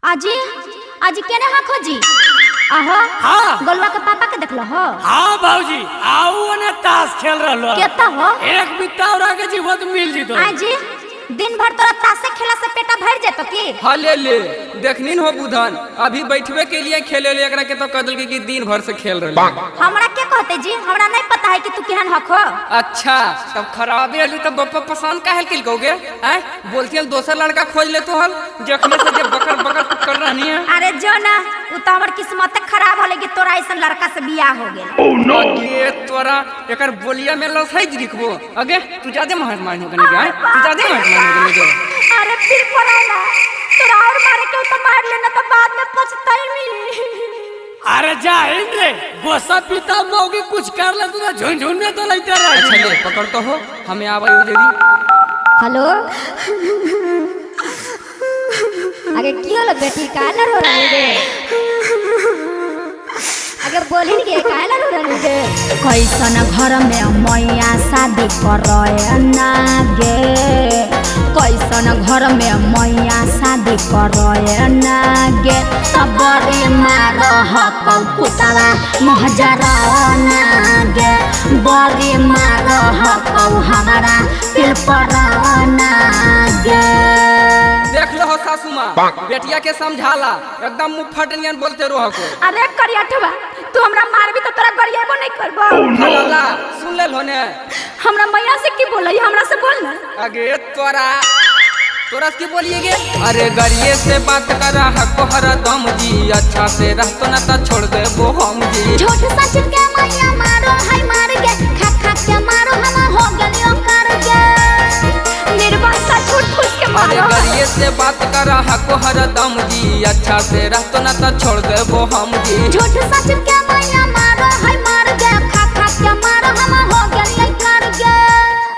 आजी आजी केने हा खोजी आहो। हाँ। गोलवा के पापा के देखलो हो? हाँ भाऊजी, आओ ने ताश खेल रहलो। केता हो? एक बित्ता और आगे जीवत मिल जीतो। आजी दिन भर तोरा तासे खेला से पेटा भर जेतो की? हाँ ले ले देखनी हो बुधन, अभी बैठवे के लिए खेले ले एकरा के तो कह देलके कि दिन भर से खेल रहे। हमरा के कहते जी, हमरा नहीं पता है कि तू केहन हको। अच्छा तब खराबे हली तब बप्पा पसंद काहे केलकोगे? आय बोलती हल दोसर लड़का खोज ले तो हल, जखने से जे बकर बकर तू कर रहनी है। अरे जो ना, उ तो हमर किस्मत खराब होले कि तोरा ऐसन लड़का से बियाह हो गेल। अगे तोरा एकर बोलिया में लस है दिखबो। अगे तू ज्यादा महात्मा हो गने गे, तू ज्यादा महात्मा हो गने गे। अरे फिर पराना तोरा और मारे के तो मार लेना तो बाद में पछताई। अरे जा रे गोसा पिता मौगी कुछ कर ले तू तो झुनझुन में तो लेते रह। अच्छा ले पकड़ तो हो, हमें आवा देवी। हेलो अरे की होलो बेटी, काहे रो रही रे? अगे बोलिन के काहे रो रही रे? कैसन घर में मैया शादी करे ना गे, कैसन घर में मैया शादी करे ना गे, तबरे मार हकौ कुतवा मोहजरा ना गे, बरे मार हकौ हमारा दिल पर ना गे। देख लो हो सासू माँ, बेटिया के समझाला एकदम मुंह फटनियन बोलते रहो को। अरे करियाठवा तू हमरा मारबी तो तोरा गरियाबो नहीं करबो। ला सुन ले होने हमरा मैया से की बोलई, हमरा से बोल ना। अगे तोरा तोरा की बोलिएगे? अरे गरिए से बात करा हको हर दम जी, अच्छा से रह तो ना तो छोड़ दे वो हम जी। झूठ सच के मैया मारो है मार के, खा खा के मारो हम हो गलियो कर के, निर्बंध झूठ फूस के अरे मारो। गरिए से बात करा हको हर दम जी, अच्छा से रह तो ना तो छोड़ दे वो हम जी। झूठ सच के मैया मारो है मार के, खा खा के मारो हम हो गलियो कर के।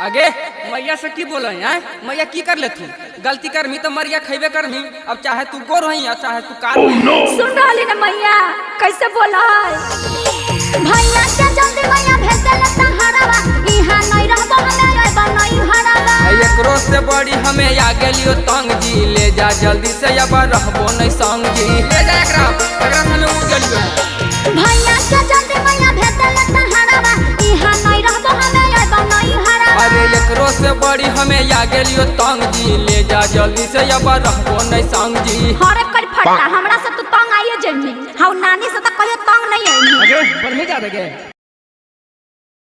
अगे मैया से की बोल हैं? मैया की कर लेती गलती करमी तो मरिया खैबे करमी, अब चाहे तू गोर होई या चाहे तू कार। सुन रहली ना मैया कैसे बोला है? भैया के जल्दी मैया भेज देले तहरावा, इहा नहीं रहबो हमे अइबो नहीं हरावा। एकरो से बड़ी हमें आ गेलियो तंग जी, ले जा जल्दी से अब रहबो नहीं संग जी। ले जा एकरा एकरा से उड़ गेलियो। भैया के जल्दी मैया भेज देले तहरावा, इहा नहीं रहबो हमे अइबो नहीं हरावा। अरे एकरो से बड़ी हमें आ गेलियो तंग जी, ले जा जल्दी से अब रहबो नहीं संग जी। हरे कर फटा हमरा से तू तंग आइए जइनी, हाउ नानी से तो कहियो तंग नहीं आइनी। अगे बढ़े जा देगे।